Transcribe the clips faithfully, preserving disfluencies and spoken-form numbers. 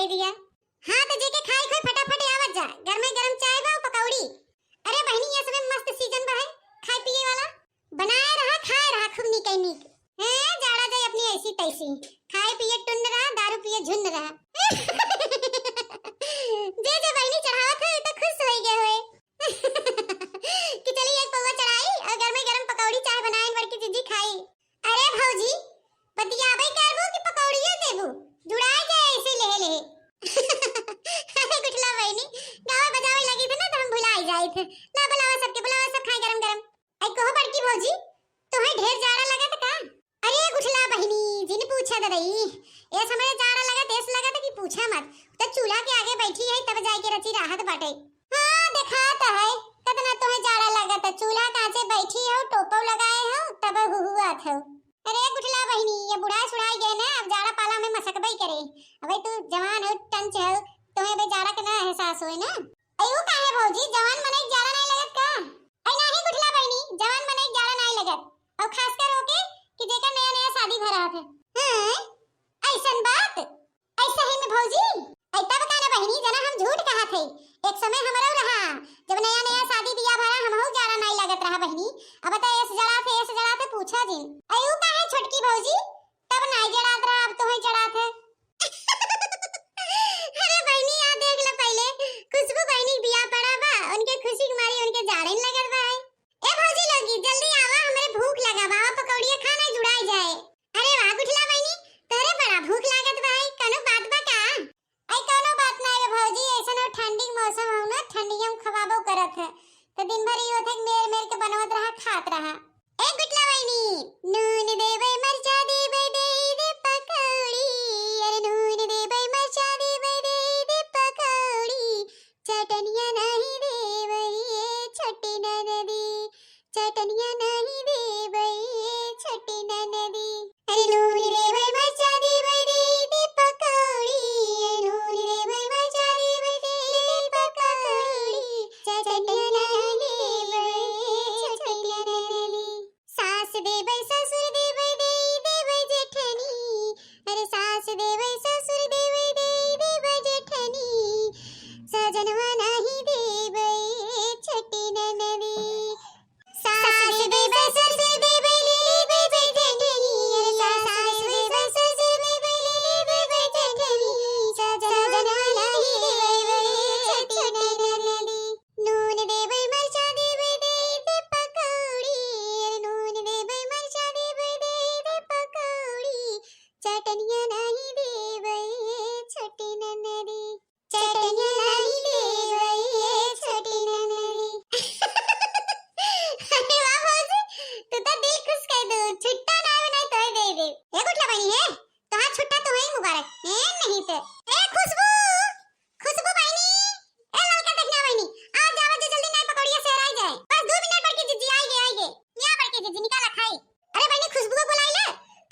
दिया। हाँ, तो जेके खाए खोए फटाफट आवत जा, गरमे गरम चाय बा, पकौड़ी। अरे बहिनी, ये समय मस्त सीजन बा है खाए पिए वाला, बनाए रहा, खाए रहा खूब नीक है नीक। हैं, जाड़ा जाए अपनी ऐसी तैसी, खाए पिए टुन्न रहा, दारू पिए झुन्न रहा। जे जे बहिनी चढ़ावत है, तो खुश हो गए होए। कि चली एक पौवा चढ़ाई और गरमे गरम पकौड़ी चाय बनाए बड़की जीजी खाई। अरे भौजी, बतियाबे करबू कि पकौड़िए देबू? जुड़ाए जाए ऐसे लेहे लेहे। अरे गुठला बहिनी, गावे बजावे लगी थे ना तो हम भुलाई जाई थे। ला बुलावा सबके, बुलावा सब खाए गरम गरम। आई कहो बड़की भौजी, तोहे ढेर जाड़ा लगत का? अरे गुठला बहिनी, जिन पूछा ददई, एस हमरे जाड़ा लगत, एस लगत कि पूछा मत। तो चूल्हा के आगे बैठी है तब जाए के रची राहत बाटे। हाँ, देखात है, कतना तोहे जाड़ा लागत है, चूल्हा कांचे बैठी हो, टोपो लगाए हो, तब हुहुआत हो। अरे गुठला बहिनी, ये बुढ़ाए सुढ़ाए गए ना, अब जाड़ा पाला में मसकबे करे। अबे तू जवान हो, टंच हो, तोहे अबे जाड़ा के ना एहसास होए ना। अयो काहे भौजी, जवान मनई के जाड़ा नहीं लगत का? अरे नाही गुठला बहिनी, जवान मनई के जाड़ा नहीं लगत, और खासकर होके कि जेकर नया नया शादी भरा है। हाँ, ऐसन बात। ऐसा ही में भौजी, ऐ तब का ना बहिनी, जना हम झूठ कहत है। एक समय हमरो रहा, जब नया नया शादी बियाह भरा, हमहू जाड़ा नाई लागत रहा बहिनी। अब तो एस जड़ा थे, एस जड़ा थे, पूछा जिन। अयू काहे छोटकी भौजी, तब नाई जड़ात रहा, अब तोहे जड़ात है। अरे बहिनी, आ देख ले पहले, खुशबू बहिनी बियाह पड़ा बा, उनके खुशी के मारी उनके जाड़े न लगत बा है। ए भौजी लोगी, जल्दी आवा, हमरे भूख लगा बा, आवा पकौड़िया खा, नहीं जुड़ाई जाए। अरे वाह गुठला बहिनी, तोहरे बड़ा भूख लागत बा, आई कौनो बात बा का? आई कौनो बात ना रे भौजी, ऐसन ठंडी के मौसम हो ना, ठंडिया में खवाबो करत है, तो दिन भर ये होत है कि मेर मेर के बनवत रहा, खात रहा। ए गुठला बहिनी, नून देबै, मरचा देबै, दे दे पकौड़ी, अरे नून देबै, मरचा देबै, दे दे पकौड़ी, चटनिया नहीं देबै ए छोटी ननदी, चटनिया नहीं देबै ए छोटी ननदी। अरे नून देबै, मरचा देबै, दे दे पकौड़ी, अरे नून देबै, मरचा देबै, दे दे पकौड़ी, चटनिया नहीं देबै ए छोटी ननदी। सास देबै, ससुर देबै, दे देबै जेठनी, अरे सास देबै, ससुर देबै, दे देबै जेठनी, सजनवा नाही देबै ए छोटी ननदी। सास देबै, ससुर देबै, दे देबै जेठनी, अरे सास देबै, ससुर देबै, दे देबै जेठनी, सजनवा नाही देबै ए छोटी ननदी। नून देबै, मरचा देबै, दे दे पकौड़ी, अरे नून देबै, मरचा देबै, दे दे पकौड़ी, चटनिया नाही देबै ए छोटी ननदी, चटनिया नाही देबै ए छोटी ननदी। अरे वाह भौजी, तू तो दिल खुश कर दू, छुट्टा ना बनाए तो दे दे। ए गुठला बहिनी है, तोहार छुट्टा तोहई मुबारक। ए नहीं ते। ए खुशबू, खुशबू बहिनी, ए ललका देखना बहिनी, आ जावा जे जल्दी नाई पकौड़िया सेराई जाए। बस दो मिनट बड़की जीजी, आई गे, आई गे। या बड़की जीजी निकाला खाई। अरे बहिनी खुशबू को बुलाई ले,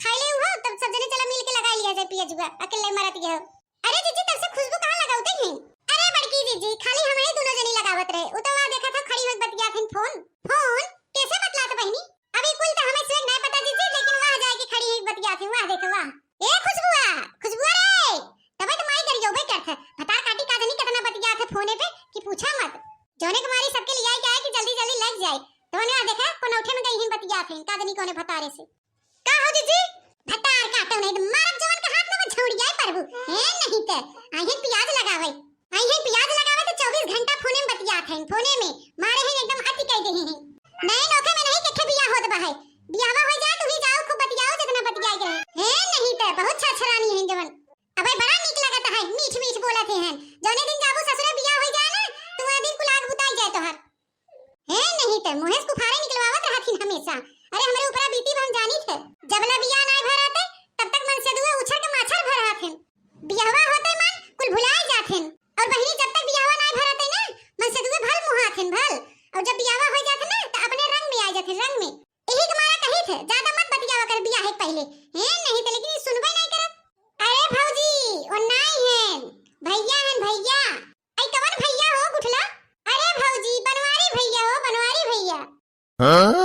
खाई ले उहो, तब सब जने चला मिल के लगाई लिया जाए पिया जुआ, अकेले मरत गए हो। अरे जीजी तब से खुशबू कहाँ लगावते हैं? अरे बड़की जीजी खाली हम ही दोनों जनी लगावत रहे, उ तो वहाँ देखा था खड़ी हुई बतियात हैं फोन। फोन? कैसे बतलात बहिनी? अभी कुल तो हमें से नहीं पता जीजी, लेकिन वहाँ जाए के खड़ी हुई बतियात हैं, वहाँ देखो वहाँ। ए खुशबुआ, खुशबुआ रे, तबे तो माई गरियौबे करत है। भतार काटी का जनी कितना बतियात है फोने पे कि पूछा मत। जौने के मारी सबके लियाई के आए कि जल्दी जल्दी लग जाए। तो वहाँ देखा कौन उठे में गई हिन बतियात है, का जनी कौने भतारे से। का हो जीजी? भतार काटो नहीं तो मारब जवन का हाथ में वो छौड़ी जाए प्रभु। हे नहीं ते, आई है प्याज लगावे। आई है प्याज लगावे तो चौबीस घंटा फोने में बतियात है, फोने में। मारे हैं एकदम अति कह दे हैं। नए नौखे में नहीं केखे बियाह होत बा है। बियाहवा हो जाए तो ही जाओ खूब बतियाओ जितना बतियाए के रहे। हे नहीं ते, बहुत छरछरानी है जवन। अबे बड़ा नीक लगत है, मीठ मीठ बोलत है हैं। जौने दिन जाबू ससुरे बियाह हो जाए ना, तो वह दिन कुल आग बुताई जाए तोहर। हे नहीं ते, मुँहे से कुफारे निकलवावत रहत हिन हमेशा। अरे हमरे ऊपरा बीती हम जानी थे। जब ले बियाह नाय भराते, तब तक मन से दुए उछर के माछर भरात हिन। बियाहवा होते मन कुल भुलाए जात हिन। और बहिनी जब तक बियाहवा नाय भराते ना, मन से दुए भल मुहात हिन, भल। और जब बियाहवा हो जात ना, तो अपने रंग में आ जात हिन, रंग में। यही के मारा कही थे, ज्यादा मत बतियावा कर बियाह के पहले। हे नहीं ते, लेकिन ये सुनबे नहीं करत। अरे भौजी, वो नाई हैं, भैया हैं, भैया। आई कवन भैया हो गुठला? अरे भौजी, बनवारी भैया हो, बनवारी भैया। हाँ?